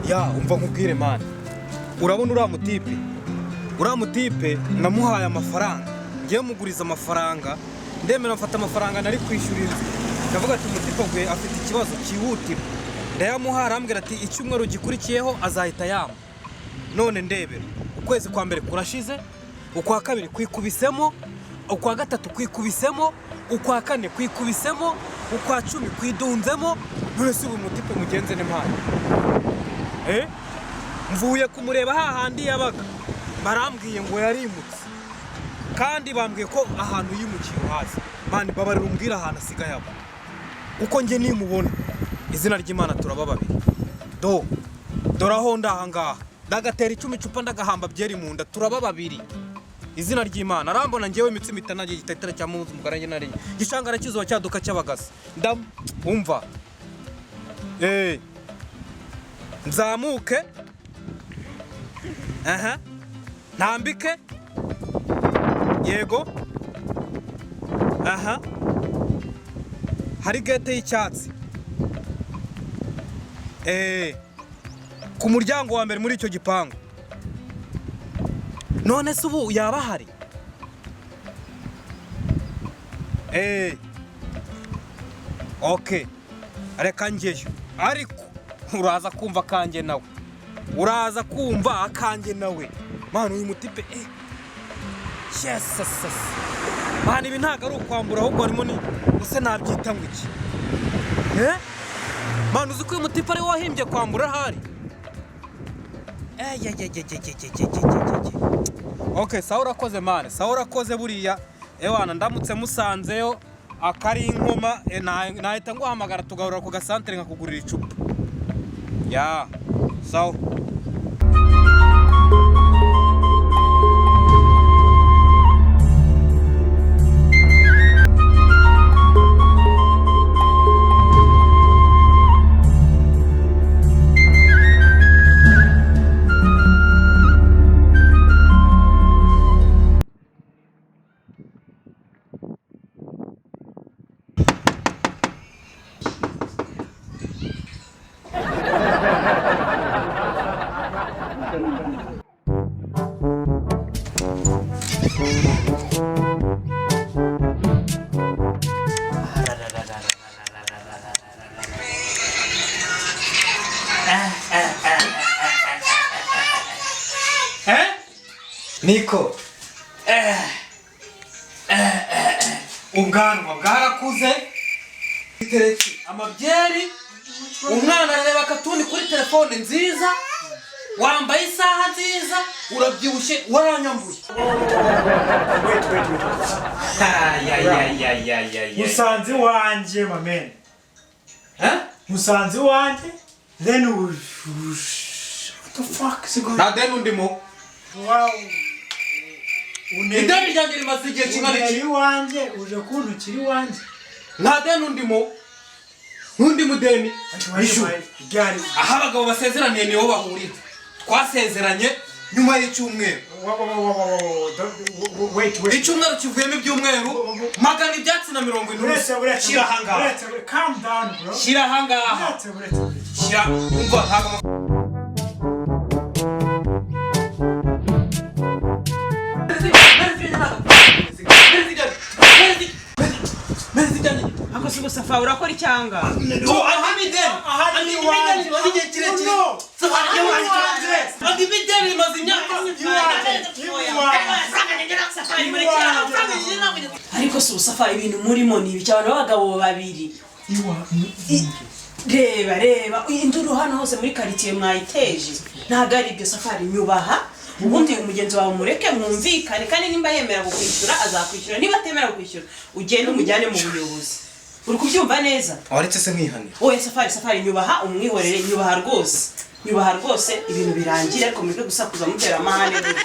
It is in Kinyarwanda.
Ya, umva nkubwire man, urabona uriya mutipe, uriya mutipe namuhaye amafaranga, ngiye muguriza amafaranga, ndemera mfata amafaranga nari kwishyura inzu, ndavuga ati umutipe gwe afite ikibazo cyihutirwa, ndayamuha, arambwira ati icyumweru gikurikiyeho azahita yampa. None ndebera, ukwezi kwa mbere kurashize, ukwa kabiri kwikubisemo, ukwa gatatu kwikubisemo, ukwa kane kwikubisemo, ukwa 10 kwidunzemo. None se ubu mutipe mugenze n'impano? Mvuye kumureba hahandi yabaga, barambwiye ngo yarimutse, kandi bambwiye ko ahantu yimukiye uhazi. Man, babarira umbwire ahantu asigaye aba, kuko njye nimubona, izina ry'Imana, turaba babiri. Do dore aho ndi ahangaha, ndagatera icumi icupa, ndagahamba byeri mu nda, turaba babiri, izina ry'Imana. Arambona njyewe imitsima itanangiye, gitetera cya muzi umugara njye nariye gishangara cy'izuba cyaduka cy'abagasa. Ndamumva, nzamuke, aha ntambike, yego, aha hari gate y'icyatsi, ku muryango wa mbere muri icyo gipangu. None se ubu yaba ahari? Okay, reka njyeyo, ariko uraza kumva akanjye nawe, uraza kumva akanjye nawe. Man, uyu mutipe, yes yes. Man, ibi ntabwo ari ukwambura, ahubwo harimo ni use nabyita ngo iki? Man, uzi ko uyu mutipe ari we wahimbye kwambura ahari? Okay, sawa, urakoze man, sawa, urakoze. Buriya ewana ndamutse musanzeyo akari inkoma, nahita nguhamagara tugahurira ku gasantere nkakugurira icupa. Ya, sawa. Niko ubwanwa bwarakuze, iteretse amabyeri, umwana arareba akatuni kuri telefone nziza, wambaye isaha nziza, urabyibushye, waranyambuye. Wait, wait, wait. Musanze iwanjye, my man. Eh? Musanze iwanjye, then we, what the fuck is going Nta deni undimo. Wow. Ideni ryanjye rimaze igihe kingana Uneye iki? iwanjye, uje kuntukira iwanjye. Nta deni undimo, ntundi mudeni. Ishyura. Gari. Aho abagabo basezeraniye niho bahurira. Twasezeranye nyuma y'icyumweru. Wait, wait. Icyumweru kivuyemo ibyumweru magana ibyatsi na mirongo ine. Uretse, uretse. Shyira ahangaha. Uretse, calm down, bro. Shyira ahangaha. Uretse, uretse, uretse. Shyira, umva, ntabwo Ako si gusafa, urakora icyanga? Ahari iwanjye. No. Ariko si usafa, ibintu murimo ni ibiki? Abantu b'abagabo babiri. Reba, reba induru hano hose muri karitsiye mwayiteje. Ntabwo ari ibyo, Safari, nyubaha. Ubundi uyu mugenzi wawe mureke mwumvikane, kandi nimba yemera kukwishyura azakwishyura, niba atemera kukwishyura ugende umujyane mu buyobozi. Uri kubyumva neza? Waretse se nkihanira? Oya Safari, Safari, nyubaha, umwihorere, nyubaha rwose, nyubaha rwose, ibintu birangire, ariko mureke gusakuza mutera amahane gutya.